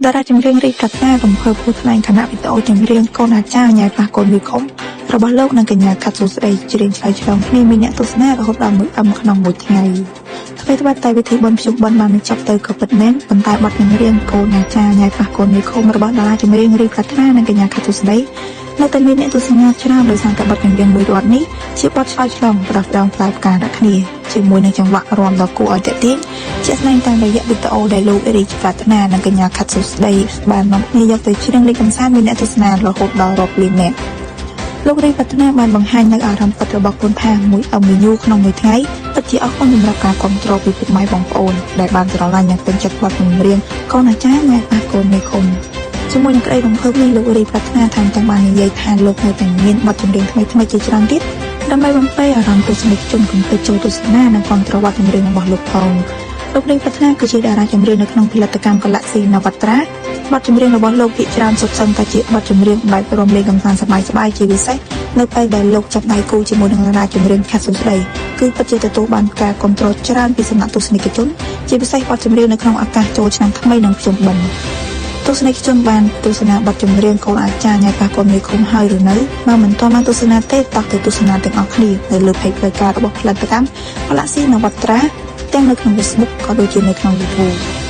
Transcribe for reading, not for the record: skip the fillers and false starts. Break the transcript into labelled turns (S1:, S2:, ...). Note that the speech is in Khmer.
S1: តារាចម្រៀងរីកថារំភើបហួសថ្លែងខណៈវីដេអូចម្រៀងកូនអាចារ្យញ៉ែប៉ះកូនមេឃុំរបស់លោកនិងកញ្ញាខាត់សួស្តីច្រៀងឆ្លើយឆ្លងគ្នាមានអ្នកទស្សនារហូតដល់ 1M ក្នុងមួយថ្ងៃអ្វីត្បិតតែវិធីបុណ្យភ្ជុំបិណ្ឌបានបញ្ចប់ទៅក៏ពិតមែនប៉ុន្តែបទចម្រៀងកូនអាចារ្យញ៉ែប៉ះកូនមេឃុំរបស់តារាចម្រៀងរីកថានិងកញ្ញាខាត់សួស្តីនៅតែមានអ្នកទស្សនាច្រើនដោយសារតែបទចម្រៀងមួយរត់នេះជាបទឆ្លើយឆ្លងផ្ដោះផ្ដងផ្លែផ្កាដាក់គ្នាជាមួយនឹងចង្វាក់រាំដ៏គួរឲ្យទាក់ទាញជាក់ស្ដែងតាមរយៈវីដេអូដែលលោករីកប្រាថ្នានិងកញ្ញាខាត់សុស្ដីបាននាំគ្នាយកទៅច្រៀងលេងកម្សាន្តមានអ្នកទស្សនារហូតដល់រាប់លាននាក់លោករីប្រាថ្នាបានបង្ហាញនៅអារម្មណ៍ពិតរបស់ខ្លួនថា1 MU ក្នុងមួយថ្ងៃពិតជាអរគុណសម្រាប់ការគាំទ្រពីពុកម៉ែបងប្អូនដែលបានស្រឡាញ់និងពេញចិត្តបទចម្រៀងកូនអាចារ្យញ៉ែប៉ះកូនមេឃុំជាមួយនឹងក្តីរំភើបនេះលោករីប្រាថ្នាថែមទាំងបាននិយាយថាលោកនៅតែមានបទចម្រៀងថ្មីៗជាច្រើនទៀតដើម្បីបំពេញអារម្មណ៍ទស្សនិកជនកុំភ្លេចចូលទស្សនានិងគាំទ្របទចម្រៀងរបស់លោកផងលោករីប្រាថ្នាគឺជាតារាចម្រៀងនៅក្នុងផលិតកម្ម Galaxy Navatra បទចម្រៀងរបស់លោកភាគច្រើនសុទ្ធសឹងតែជាបទចម្រៀងបែបរំលេងកម្សាន្តសប្បាយៗជាពិសេសនៅពេលដែលលោកចាប់ដៃគូជាមួយនឹងតារាចម្រៀងខាត់សុស្ដីគឺពិតជាទទួលបានការគាំទ្រច្រើនពីសំណាក់ទស្សនិកជនជាពិសេសបទចម្រៀងនៅក្នុងឱកាសចូលឆ្នាំថ្មីនិងភ្ជុំបិណ្ឌទស្សនិកជនបានទស្សនាបទចម្រៀងកូនអាចារ្យញ៉ៃប៉ះកូនមេឃុំហើយឬនៅបើមិនទាន់បានទស្សនាទេតោះទៅទស្សនាទាំងអស់គ្នានៅលើ page ផ្លូវការរបស់ផលិតកម្ម Galaxy Navatra ទាំងនៅក្នុង Facebook ក៏ដូចជានៅក្នុង YouTube។